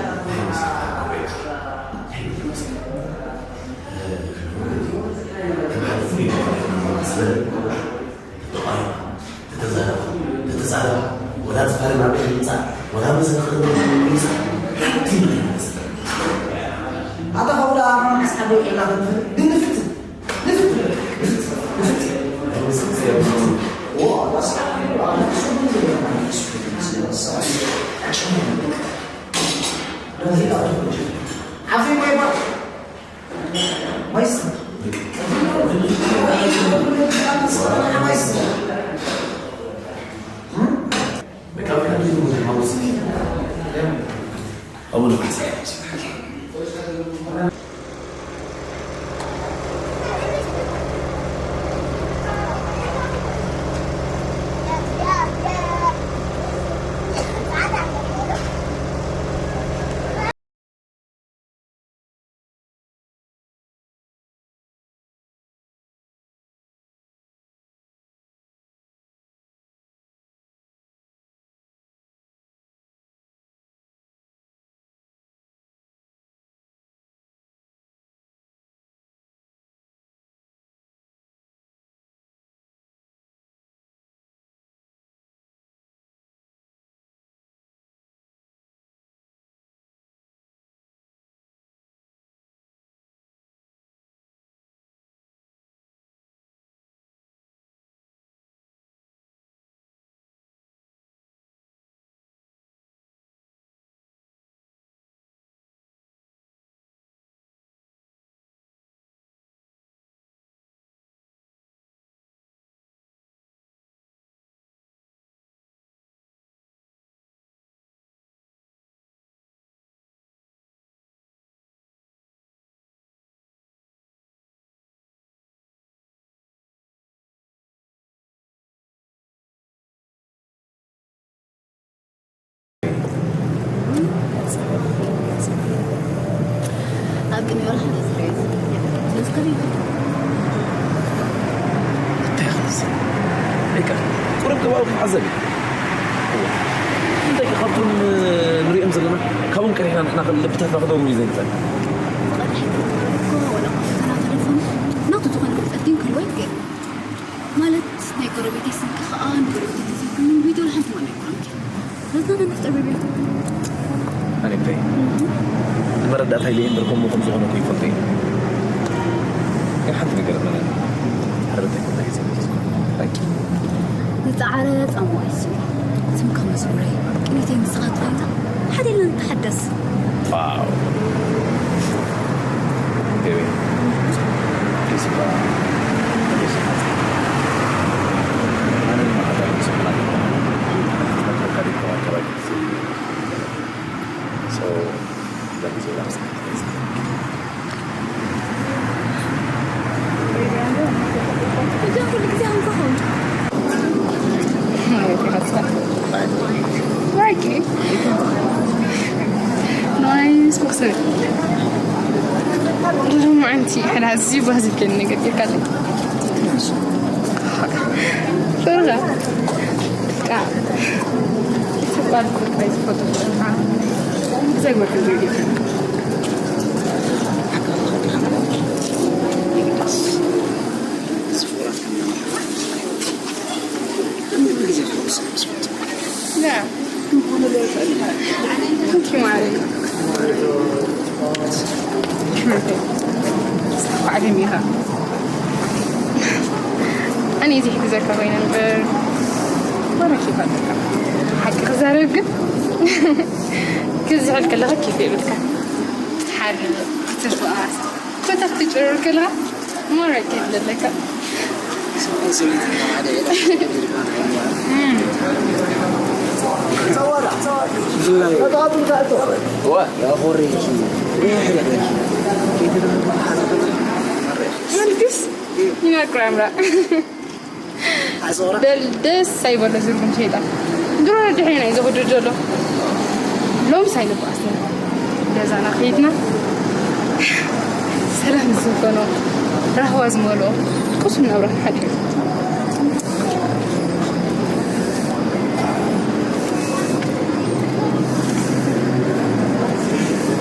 ተተዛረባ፣ ተተዛረባ፣ ወላ ትፋረ ናብ ምምጻእ፣ ወላ መዘክር ምምጻእ፣ ሓንቲ ይመስል። ኣታ ኸውዳ ኣማን ኣስሓቦ ይላኽን ግን ንፍትን። ኣብ ቅድሚ ወርሒ ዝኽሪ ዝኽሪ እንታይ ክልስ? ደቂ ተዓዘቢ። እንታይ እዩ ካብቶም ንሪኦም ዘለና ካብኦም ቀሪሕና ንሕና ልብታትና ክደውም እዩ ዘይንኽእል። ናቱ ዝኾነ ፍልጠት ግን ክህልዎ ይግበር። ማለት ናይ ጎረቤተይ ስንቂ ከዓ ንጎረቤተይ ተዘይኮይኑ ቪድዮ ሓንቲ ማን ኣይኮነን። ስለዚ ናይ ምፍጠር በቢያ። ኣነ ብታይ መረዳእታ ኢለ እምበር ከምኡ ከም ዝኾነ እኮ ይፈልጦ እዩ። ግን ሓንቲ ነገር መነ ሕርበተይ እንታይ እዩ ዘምፅእ? ዝፀዓረ ፃማ ይስም ስምካ መስሙረይ ቅኒተይ ንስኻ ትኾንታ ሓደ ኢልና ንተሓደስ። ዋው። ገበይ። ፕሊዝ እባ። ኣነ ድማ ኣታ ፕሊዝ እባ። መጥረካ ዲኮ ኣካባቢ። So፣ ለጊዜው ላምሳ። እዚኦም ኩሉ ግዜ ኣንኳኹም። ናይስ መክሰብ። ሎማዓንቲ ሓደ ኣዝዩ ባህ ዝብለኒ ነገር ጌርካለይ። ፍርጋ። ቃ። ትባል ቁጥራይ ዝፈቱ ፍርጋ። ብዘይ ወርቂ ዘይጌርካ። ያ። Thank you, ማሪ። ዓለም ኢኻ። ኣነ እዚ ሕግዘካ ኮይነ እምበር፣ ወረ ኬፍ ኣለካ። ሓቂ ክዛረብ ግን፣ ክዝሕል ከለኻ ኬፍ የብልካ። ክትሓርም፣ ክትባኣስ፣ ኮታ ክትጭርር ከለኻ፣ ሞራል ከይፍለለካ። መልግስ ይመቅራምራ። በል ደስ ኣይበሎ ዝርጉም ሸይጣን። ድሮ ረድሐና እዩ ዘወድድ ዘሎ። ሎምስ ኣይንበኣስን። ገዛና ከይድና ሰላም ዝሰፈኖ፣ ራህዋ ዝመልኦ፣ ቁሱም ናብራ ንሓድር።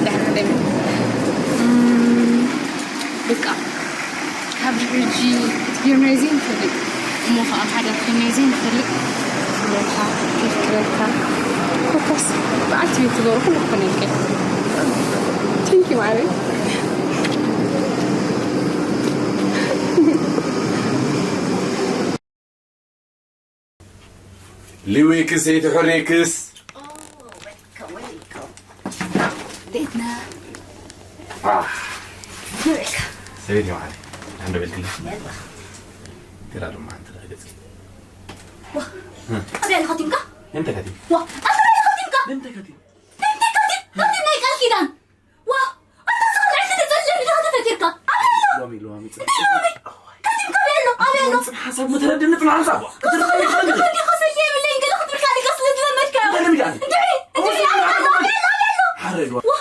ደሓን ደም። እም፣ በቃ። ካብ ድሕሪ ሕጂ ትገርመይ ዘይንፈልጥ፣ እሞ ኸዓ ሓደ ኮይነ ዘይንፈልጥ፣ ክብረታ፣ ከፍቅረካ፣ ኮታስ በዓልቲ ቤት ትገብሮ ኩሉ ክኾነልካ እዩ። Thank you ማዕረይ። ሊዊክስ፣ የትሕሪክስ? ኦ፣ ዌልካም፣ ዌልካም። እንዴት ነህ? አህ። ኑሬካ። ሰበይቲ ማዕረይ፣ ደሓን ዶ በልክላ? የላ። ግራ ድማ ኣንተ ደኣ ገጽኪ። ዋ፣ እ። ኣበይ ኣለኻ ቲምካ? እንታይ ካቲም? ዋ፣ ኣበይ ኣለኻ ቲምካ? እንታይ ካቲም? እንታይ ካቲም? ካቲም ናይ ቃል ኪዳን። ዋ፣ ኣንታ ስኻ ልዕሊ ተጸልም ኢኻ ተፈጢርካ። ኣበይ ኣሎ? ሎሚ፣ ሎሚ እንታይ ሎሚ? ካቲም ካበይ ኣሎ? ኣበይ ኣሎ? ጽንሕ ሓሳብ መተረድኒ ጽንሕ ሓሳብ። ከተረድኒ ትኽእሊ። ካቲም ካቲም ሰልዲ የብለይን ገለ ክትብል ካሊካ ስለ ዝለመድካ። እንታይ ለሚዳ? እንድዒ፣ እንድዒ፣ ኣበይ ኣሎ? ኣበይ ኣሎ? ኣበይ ኣሎ? ሓረድ ዋ። ዋ፣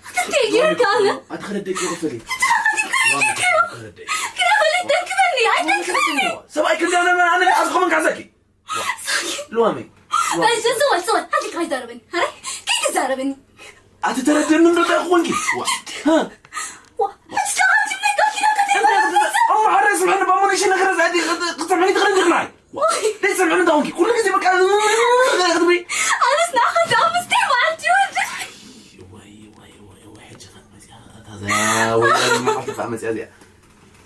ኣንተ እንታይ ጌርካ ኣለ? ኣቲ ከረደቂ ክፍሊ። እንታይ ካቲም ካቲም? ከረደቂ። ክዳ በለይ ደክመኒ፣ ኣይደክመኒ። ሰብኣይ ክንደነ ኣነ ኣዝኹም ካዘኪ። ሉዋመይ። በል፣ ዝወል፣ ዝወል፣ ሓንቲ ከይዛረበኒ። ኣረ፣ ከይትዛረበኒ። ኣቲ ተረድእኒ እንዶ እንታይ ክኾንኪ? ዋ። ሃ? ዋ፣ እስከ ኣቲ ነጋ ኪዳ ከተይዛረበኒ። እሞ፣ ኣረ፣ ስምዕኒ፣ ባሞኒሽ ነገር ዘዕዲ፣ ክትሰምዕኒ ትኽእሊ እንዲኽናይ? ዋ። ወይ። ደይ ሰምዕኒ እንታይ ኾንኪ? ኩሉ ግዜ በቃ፣ ክትብሊ። ኣነስ ንዓኻ ዝኣምስተይ መዓልቲ ይወድእ። ወይ፣ ወይ፣ ወይ፣ ወይ፣ ሕጂ ኸ መፅያ፣ እታ ዘ-፣ ወይ፣ ወይ፣ መዓልቲ ኸ መፅያ እዚኣ።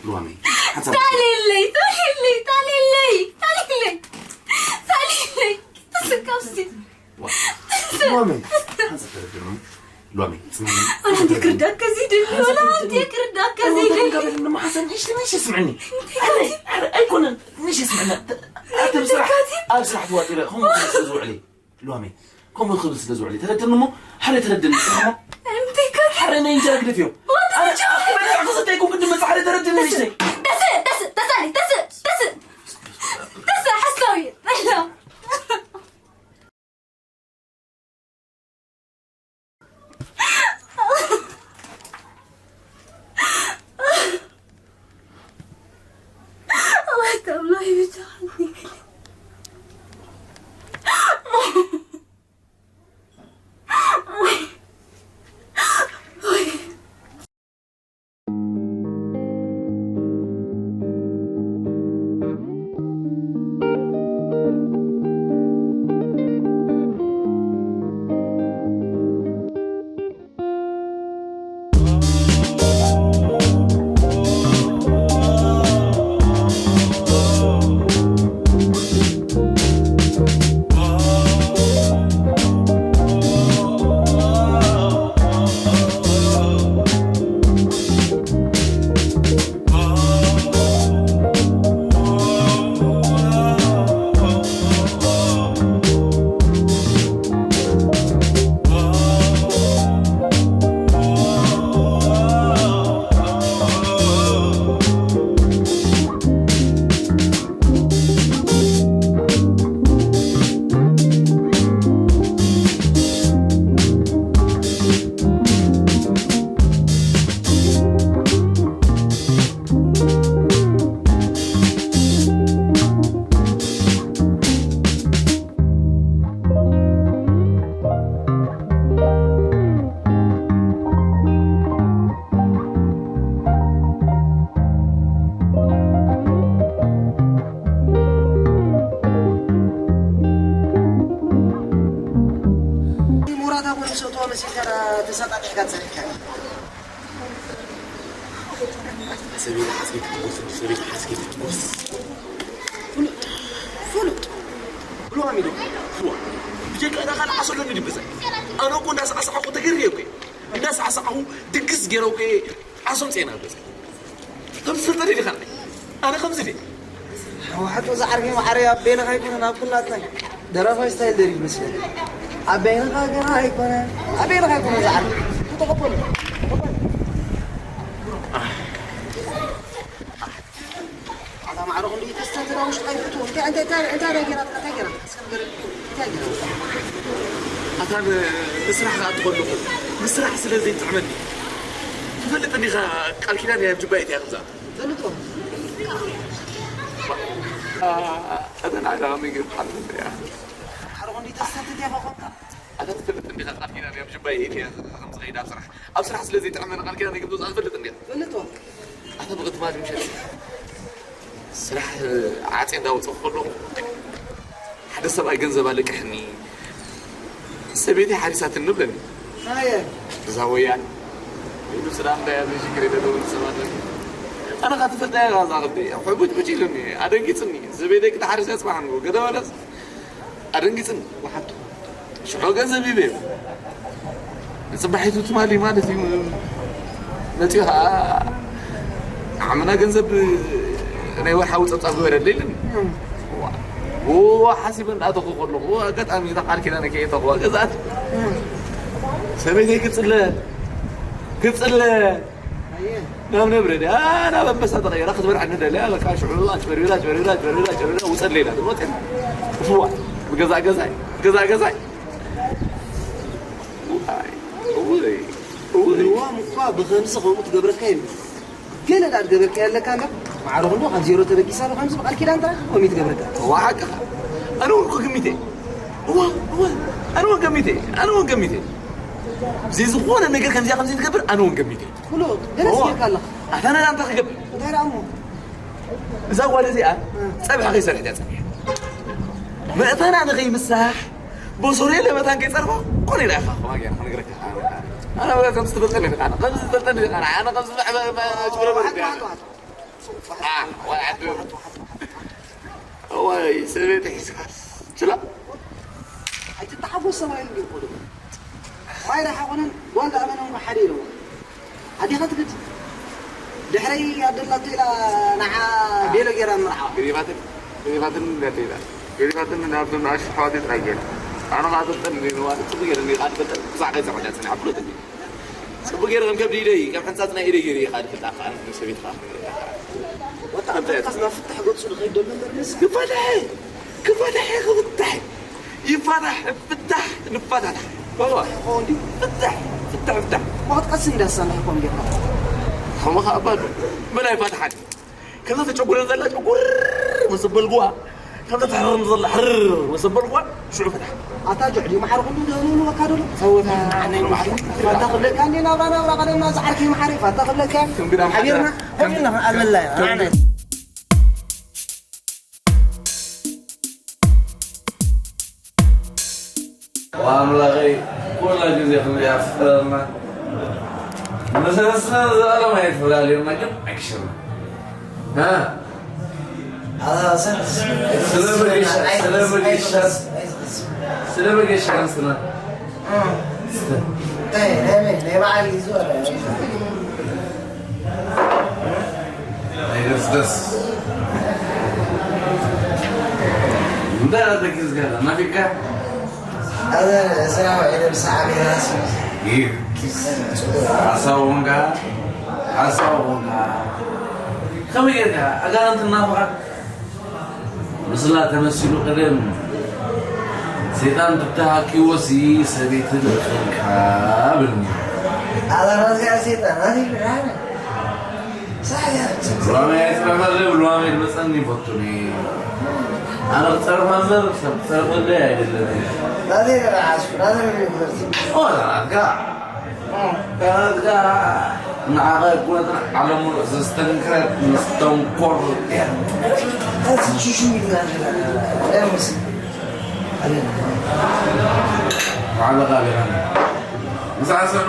ሉዋመይ፣ ሓንሳብ ታሊለይ፣ ታሊለይ፣ ታሊለይ፣ ታሊለይ፣ ታሊለይ። ተስካፍሲ። ዋ፣ ሉዋመይ፣ ሓንሳብ ተረድእኒ። ሉዋመይ፣ ስምዕኒ። ወላ ሓንቲ ክርዳእካ ዘይደሊ፣ ወላ ሓንቲ ክርዳእካ ዘይደሊ። ንማሓሰብ ንእሽተይ፣ ንእሽተይ ስምዕኒ። እንታይ ኣረ፣ ኣረ፣ ኣይኮነን፣ ንእሽተይ ስምዕኒ። ኣቶም ስራሕ፣ እንታይ ኣብ ስራሕ ትዋጢረ፣ ከምኡ ስለ ዝውዕሊ። ሉዋመይ፣ ከምኡ ክብል ስለ ዝውዕል ተረድእኒ እሞ፣ ሓደ ተረድእኒ፣ ስማዕሞ። እንታይ ከ? ሓደ ናይ እንጀራ ግደፍዮ። ወዲ ኣነ እንጀራ ኣነ ግደፍዮ። ክሰተይኩም ቅድም መጽእ ሓደ ተረድእኒ ደስ፣ ንእሽተይ። ደስ፣ ደስ፣ ደስ፣ ደስ፣ ደስ፣ ደስ፣ ሓሳዊ፣ በላ። ወይ ተብሎ ይብቻ። ሰበይቲ ሓስኪ ትሕጎስ፣ ሰበይቲ ሓስኪ ትሕጎስ። ፍሉጥ፣ ፍሉጥ። ብሎ ኣሚዶ። ዋ፣ ብጀካ እታ ካልእ ዓሶ ኣለኒ ድዩ ገዛይ? ኣነ እኮ እንዳሳዕሳዕኹ ተገርየ እኮ እየ። እንዳሳዕሳዕኹ ድግስ ገይረ እኮ እየ ዓሶ ኣምፅኤ ናብ ገዛይ። ከምዚ ትፈልጠኒ ዲኻ? ኣነ ከምዚ ድየ? ወሓጦ ዝዓርከይ ማዓረይ፣ ኣብ በይንኻ ኣይኮነን፣ ኣብ ኩላትና እዩ። ደራፋይ ስታይል ደሪፉ መስለኒ። ኣብ በይንኻ ገና ኣይኮነን፣ ኣብ በይንኻ ኣይኮነን ዝዓርከይ። ተቐበሎ፣ ተቐበሎ። ኣታ ማዕረ ክንዲ ተስተንትራ ውሽጢ ኣይፈትዎ። እንታይ፣ እንታይ፣ እንታይ፣ እንታይ ገይራትካ፣ እንታይ ገይራትካ? እስከ ንገረኒ፣ እንታይ ገይራትካ? ኣታ ን-፣ ንስራሕ ከኣ ትኸለኹ፣ ንስራሕ ስለ ዘይጥዕመኒ። ትፈልጥ እንዲኻ ቃል ኪዳን እያ ኣብ ጅባይ እትያ ከምዛ። ፈልጦ። እተን ዓጋመ ግን ሓልፈን እያ። ሓርኹ እንዲ ተስተት እያ ኸኾንካ። ኣታ ትፈልጥ እንዲኻ ቃል ኪዳን እያ ኣብ ጅባይ እትያ ከም ዝኸይድ ኣብ ስራሕ። ኣብ ስራሕ ስለ ዘይጥዕመኒ ቃል ኪዳን ግን ትወፅኣ ትፈልጥ እንዲኻ። ፈልጦ። ኣታ ብቕትማል ምሸት ስራሕ ዓፅየ እንዳወፀኹ ከለኹ ሓደ ሰብኣይ ገንዘብ ኣለቅሕኒ፣ ሰበይተይ ሓሪሳትኒ ብለኒ። ኣየ። እዛ ወያን ኢሉ ስላም እንታይ ኣብዚ ሽግር የለውን ሰባት። ኣነ ካ ትፈልጣ ኢኻ እዛ ቅዲ። ሕቡጭ ቡጭ ኢሉኒ፣ ኣደንጊጽኒ። ሰበይተይ ክትሓርስ እያ ጽባሕ ንግሆ። ገለ በለስ ኣደንጊጽኒ። ወሓቱ። ሽዑ ገንዘብ ይበ። ንጽባሒቱ ትማሊ ማለት እዩ። መጺኡ ኸዓ ዓምና ገንዘብ ናይ ወርሓዊ ጸብጻብ ግበረለይ ኢሉኒ። ዋ፣ ዋ፣ ሓሲበ እንዳኣተኹ ከለኹ ኣጋጣሚ እታ ቃል ኪዳነ ከየእተኹዋ ገዛእት። ሰበይተይ ክጽለ፣ ክጽለ። ናብ ነብሪ ድያ ናብ ኣንበሳ ተቐይራ ክትበልዐኒ ደልያ። በቃ ሽዑ ኣጭበርቢራ፣ ኣጭበርቢራ፣ ኣጭበርቢራ፣ ኣጭበርቢራ ውጸለይ ኢላ። ወጸ። እፍዋ፣ ብገዛእ ገዛይ፣ ብገዛእ ገዛይ። ዋይ፣ እውይ፣ እውይ። ንዋም እኳ ብኸምዚ ከምኡ ትገብረካ የለን። ገለ ደኣ ትገበርካ ኣለካ እንዳ ማዕረ ክንዶ ካብ ዜሮ ተበጊሳ ዶ ከምዚ ብቃል ኪዳን ጥራሕ ከምኡ ትገብረካ። እዋ ሓቅኻ። ኣነ እውን እኮ ገሚተ። እዋ፣ እዋ። ኣነ እውን ገሚተ። ኣነ እውን ገሚተ። ብዘይ ዝኾነ ነገር ከምዚኣ ከምዚ ትገብር ኣነ እውን ገሚተ። ኩሉ ገለ እዋ። ስኢልካ ኣለኻ። ኣታ ነዳ እንታይ ክገብር? እንታይ ደኣ እሞ? እዛ ጓል እዚኣ እ። ጸብሒ ከይሰርሐት እያ ጸኒሓ። መእተና ንኸይምሳሕ በሶሬ ለመታን ከይጸርፋ ኮነ ኢላ ኢኻ ከማ ገይራ ክነግረካ። ኣነ በቃ ከምዚ ትፈልጠኒ ኢኻ፣ ኣነ ከምዚ ትፈልጠኒ ኢኻ፣ ኣነ ከምዚ መዕበ-፣ መ-፣ ጭብረበር ዋሓት፣ ኢኻ። ዋሓት፣ ዋሓት። አ፣ ዋይ ዓዱ። እዋይ፣ ሰበይቲ ሒዝካስ ችላ። ኣይትተሓጎስ ሰብኣይ እንዲዩ ይኹን። ማይ ረሓ ኮነን ጓል ደኣ መን እሞ ሓደ ኢልዎ። ኣዴኻ ትግድ። ድሕረይ ኣደላቶ ኢላ ንዓ ቤሎ ገይራ ምርዓዋ። ገዲፋትን፣ ገዲፋትን እንዳተይላ። ገዲፋትን ናብቶም ንኣሽቱ ኣሕዋተይ ጥራይ ገይራ። ኣነ ኸኣ ተጠሊ ንዋት ጽቡቅ ገይረ እንዲ ቃል ተጠሊ። ብዛዕባ ገዛ ወዳ ጽንዓ ብሎ ተጠሊ። ጽቡቅ ገይረ ከም ከብዲ ኢደይ፣ ከም ሕንጻጽ ናይ ኢደይ ገይረ ይኻድ ክልጣ ኸኣ ንሰበይትኻ። ወጣ፣ እንታይ? ቀስ ናብ ፍታሕ ገጹ ንኸይድ ደሎ እምበር ምስ ክፈትሐ፣ ክፈትሐ፣ ክፍትሐ። ይፋታሕ፣ ፍታሕ፣ ንፋታታሕ። ባባ፣ ሆ፣ እንዲ? ፍታሕ፣ ፍታሕ፣ ፍታሕ። ሞት ቀስ እንዳሳና ይኮን ጌርና። ኸመኻ ኣባዱ፣ መን ኣይፋትሓን? ከምዛ ተጨጉረን ዘላ ጨጉር ምስ በልግዋ፣ ከምዛ ተሕርርም ዘላ ሕርር ምስ በልግዋ፣ ሽዑ ፍታሕ። ኣታ ጆዕ፣ ድዩ ማዕረ ኩሉ ደህኑ ንወካ ደሎ? ሰውታ፣ ኣነ ማዕረ። ፋታ ክብለካ እንዴ ናብራ፣ ናብራ ቀደምና ዝዓርከይ መሓሪ፣ ፋታ ክብለካ። እንግዳ ሓቢርና፣ ሓቢርና ክንኣልመላ ኢና። ኣነ። ኣምላኸይ፣ ኩላ ግዜ ክንሪኣ ፍጠረና። ንሰለስተ ዘኣለም ኣይፈላለየና ግን ኣይክሸና። ሃ? ስለ መገሻ፣ ስለ መገሻ፣ ስለ መገሻ ኣንስትና። እንታይ፣ ናይ መን? ናይ በዓል እዩ ዝወረ። ኣይደስደስ። እንታይ ኣደኪስ ገና ናፊካ? ኣነ ስራሕ ውዒለ ምስ ዓቢ ራስ። ይህ ሓሳብ ወንጋ፣ ሓሳብ ወንጋ። ከመይ ጌርካ ኣጋንንቲ እናፍቓ? ምስላ ተመሲሉ ቀደም ሰይጣን ትተሃኪዎሲ ሰበይቲ ልእኸልካ ብልኒ። ኣላ ራዚያ ሰይጣን ኣቲ ብርሃነ። ሳያ። ሉዋመይ ኣይትረፈለይ፣ ሉዋመይ ድመጸኒ ይፈቱኒ። ኣነ ክጸርፋ እምበር ሰብ ክጸርፈለይ ኣይደለኒ። ናዘይ ረዓስኩ፣ ናዘይ ዩኒቨርሲቲ። ኦ፣ ናትካ። ናትካ ንዓኻ ኣይኮነትን ዓለም ሙሉእ ዘስተንክረት መስተንኮር እያ። ታዚ ሽሹ ይላል። ኤምስ። ኣለ። ባዕልኻ ዲኻ? ምሳሕ ሰሉ?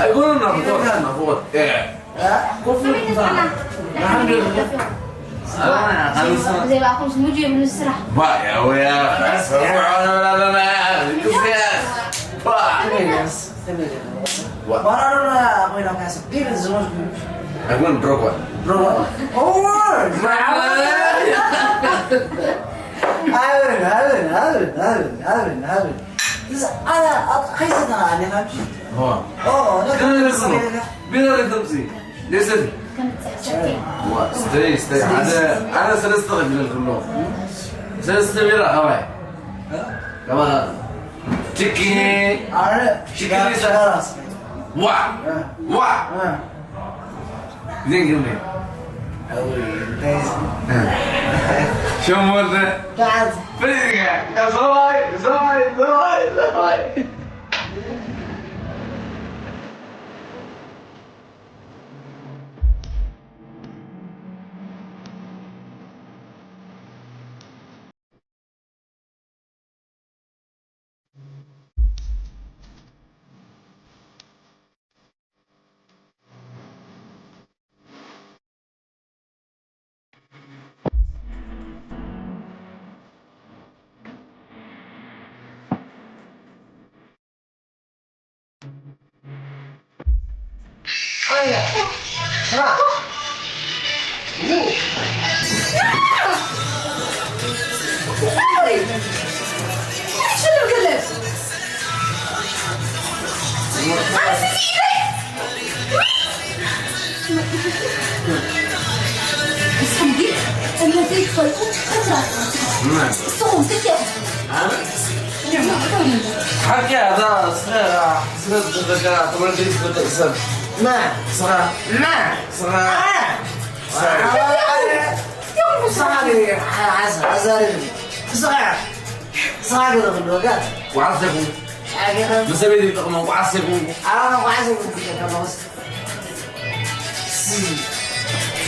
ኣይኮነን ናፍቆት፣ ናፍቆት። እ? ኮፍ ኢልኩም ሰላም። ኣልሓምዱሊላህ። ብዘይ ብኣኹምስ ሙጁ የብሉን ስራሕ። ባ፣ ያ ወያ፣ ሰብዑ ንብል ኣለና። ግዜ። ባ። ማራዶና ኮይና ካስ ቢል ዝሞት ኣይኮን ድሮባ። ድሮባ። ኦ! ማዕበል። ሃብን፣ ሃብን፣ ሃብን። እዚ ኣነ ኣብ ከይሰተና ኣሊኻ። ዋ። ኦ፣ ኦ፣ ኦ፣ ከመይ ደስ ነው? ቢራ ለተምሲ። ደስ ነው። ዋ፣ ስተይ፣ ስተይ። ኣነ፣ ኣነ ሰለስተ ከፊለልኩም ነው። ሰለስተ ቢራ፣ ካባይ። ካባ። ችኪ። ኣረ፣ ችኪ። ዳራ፣ ዳራ። ዋ። ዋ። ግዜ ግርሜ። ሸሞንተ። ፍሪዝጋ። ሰብኣይ፣ ሰብኣይ፣ ሰብኣይ፣ ሰብኣይ። እስኹም ግን እምነተይ ትፈልጡ ሕፍራት ናትኩም። መን? እስኹም ክልቲኦም። ኣነ? ሓቂ እያ፣ እዛ ስለ፣ ስለ ተዘከራ ተወልደ ዝፈልጥ ሰብ። መን? ስኻ። መን? ስኻ። ኣነ? ስኻ። ክልቲኦም። ክልቲኦም። ስኻ። ሓ-፣ ሓ-፣ ሓዛሪ። ስኻ። ስኻ ገለ ክህልወካ። ዋዕስ ዘይኮንኩ። ኣገረ። ንሰበይቲ ይጠቕመ፣ ዋዕስ ዘይኮንኩ። ኣነ ዋዕስ ዘይኮንኩ። ሲ።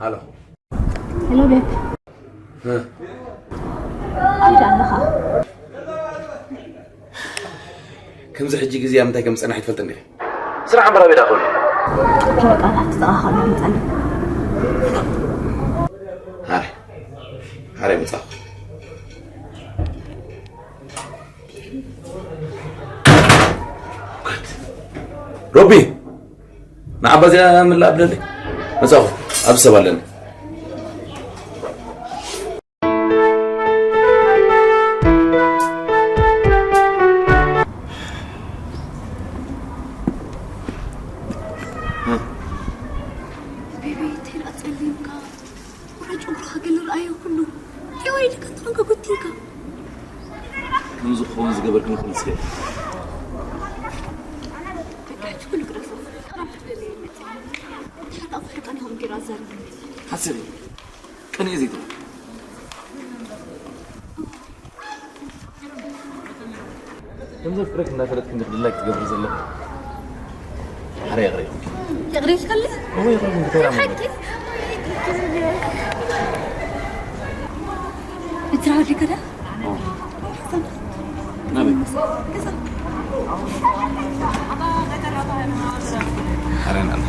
ሃሎ። ሄሎ ቤብ፣ እ፣ ኣበይ ኣለኻ? ከምዚ ሕጂ ግዜ ኣብ ምንታይ ከም ዝጸናሕ ይትፈልጥ እንዲኻ? ስራሕ እምበር ኣበይ ደኣ ክብል? ኪነ ቃል ኣብቲ ጥቓኻ ኣሎ፣ ይምጻለይ። ሃረ፣ ሃረ ይምጻኹ። ሮቢ፣ ንዓባ እዚኣ ምላእ ኣብለለይ። መጻኹ፣ ኣብዚ ሰብ ኣለኒ። ቤቢ፣ እንታይ ደኣ ጸሊምካ? ቁራጭ እግርኻ ገለ ረኣዮ ኩሉ። የወይ ከም ዝኸውን ዝገበርክኒ ክምስገን። በቃ ሕጂ ኩሉ ግደፎ። ናብ ትደልዮ ይመጽእ። ሓታ ኣቑሑ ቀኒኹም ጌራ ኣዛርብኒ። ሓስቢ፣ ቅንኢ ዘይትብል። ከም ዘፍቅረክ እንዳፈለጥክ እንድሕር ድላይ ክትገብር ዘለኹ። ሓረ ይቕረ። ይቕረ ይልከለ? እሞ ይቕረ ግን ብተራ ማለት። ሓቂ? ብትራ ወዲ ከዳ? ናበይ? ሓረ ናለ።